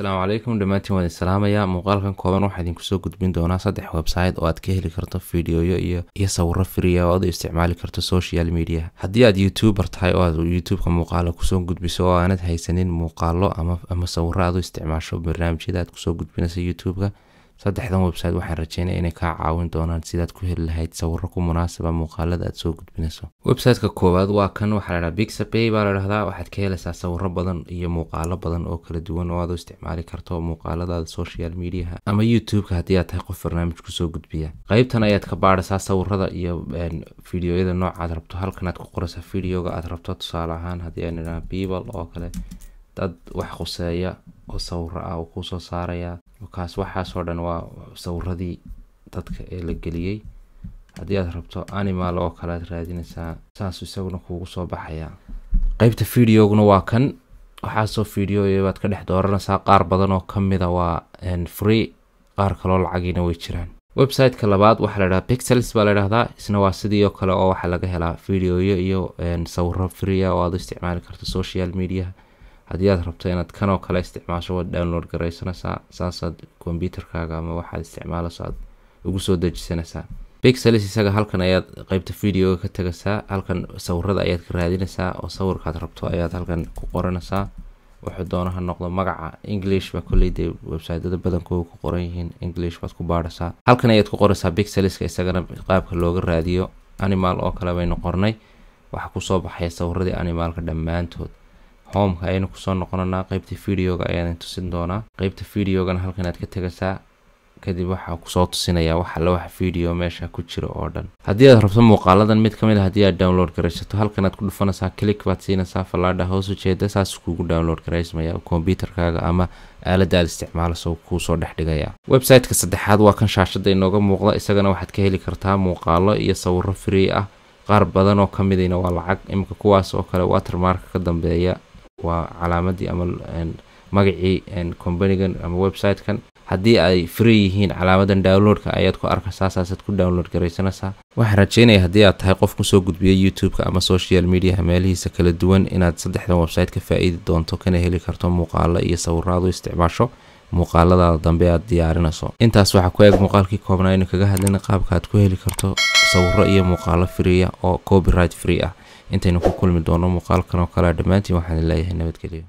Asalaamu calaykum dhammaantiin, waan idin salaamayaa. Muuqaalkan kooban waxaa idinku soo gudbin doonaa saddex website oo aad ka heli karto fiidiyoyo iyo sawiro free ah oo aad u isticmaali karto social media. Haddii aad YouTuber tahay oo aad YouTube-ka muuqaalo kusoo gudbiso oo aanad haysanin muuqaalo ama sawiro aad u isticmaasho barnaamijyada aad kusoo gudbinayso YouTube-ka, saddexdan website waxaan rajeynaya inay kaa caawin doonaan sidaad ku heli lahayd sawiro ku munaasaba muuqaalada aad soo gudbinayso. Website-ka koowaad waa kan, waxaa la dhahaa Pixabay baa la dhahdaa. Waxaad ka helaysaa sawiro badan iyo muuqaalo badan oo kala duwan oo aad u isticmaali karto muuqaaladaada social mediaha ama YouTube-ka haddii aad tahay qof barnaamij kusoo gudbiya. Qaybtan ayaad ka baadhaysaa sawirada iyo fiidiyoyada noocaad rabto. Halkan aad ku qoraysaa videoga aad rabto. Tusaale ahaan, haddii aan idhaha people oo kale, dad wax khuseeya oo sawiro ah uu kusoo saaraya kaas. Waxaasoo dhan waa sawiradii dadka ee la geliyey. Haddii aad rabto animal oo kale aad raadinaysaa, saasuu isaguna kuugu soo baxaya. Qeybta videoguna waa kan, waxaasoo videoya baad ka dhex dooranaysaa. Qaar badan oo kamida waa free, qaar kaloo lacagiina way jiraan. Website-ka labaad waxaa la dhahdaa Pexels baa la dhahdaa. Isna waa sidii oo kale oo waxaa laga helaa videoyo iyo sawiro free ah oo aad u isticmaali karto social media. Haddii aad rabto inaad kan oo kale isticmaasho, waad download garaysanaysaa, saasaad computerkaaga ama waxaad isticmaalayso aad ugu soo dejisanaysaa. Pexels isaga halkan ayaad qeybta videoga ka tagaysaa, halkan sawirada ayaad ka raadinaysaa oo sawirkaad rabto ayaad halkan ku qoranaysaa, wuxuu doono ha noqdo. Magaca English baa kolley dee websiteyada badankooda ku qoran yihiin, English baad ku baadhaysaa. Halkan ayaad ku qoraysaa Pexelska isagana qaabka looga raadiyo. Animal oo kale baynu qornay, waxaa kusoo baxaya sawiradii animalka dhammaantood. Homeka ayaynu kusoo noqonanaa, qeybta videoga ayaan tusin doonaa. Qeybta videogana halkan aad ka tegaysaa, kadib waxaa kusoo tusinaya wax alle wax video meesha ku jira oo dhan. Haddii aad rabto muuqaaladan mid kamid a, haddii aad download garaysato, halkan aad ku dhufanaysaa, click baad siinaysaa fallaadha hoos ujeeda, saas kugu download garaysmaya computerkaaga ama aaladda aad isticmaalayso kuusoo dhex dhigaya. Website-ka saddexaad waa kan shaashada inooga muuqda. Isagana waxaad ka heli kartaa muuqaalo iyo sawiro free ah, qaar badan oo kamidina waa lacag. Imika kuwaas oo kale watermarka ka dambeeya waa calaamadii ama magacii companygan ama website-kan. Haddii ay free yihiin, calaamadan downloadka ayaad ku arkaysaa, saasaad ku download garaysanaysaa. Waxaan rajeynaya haddii aad tahay qof kusoo gudbiya YouTube-ka ama social mediaha meelihiisa kala duwan inaad saddexdan website ka faa-iidi doonto, kana heli karto muuqaalo iyo sawiro aad u isticmaasho muuqaaladaada dambe aad diyaarinayso. Intaas waxaa ku eeg muuqaalkii koobnaa aynu kaga hadlayna qaabka aad ku heli karto sawiro iyo muuqaalo free ah oo copyright free ah. Intaynu ku kulmi doono muuqaalkan oo kale, dhammaantiin waxaan leeyahay nabadgelyo.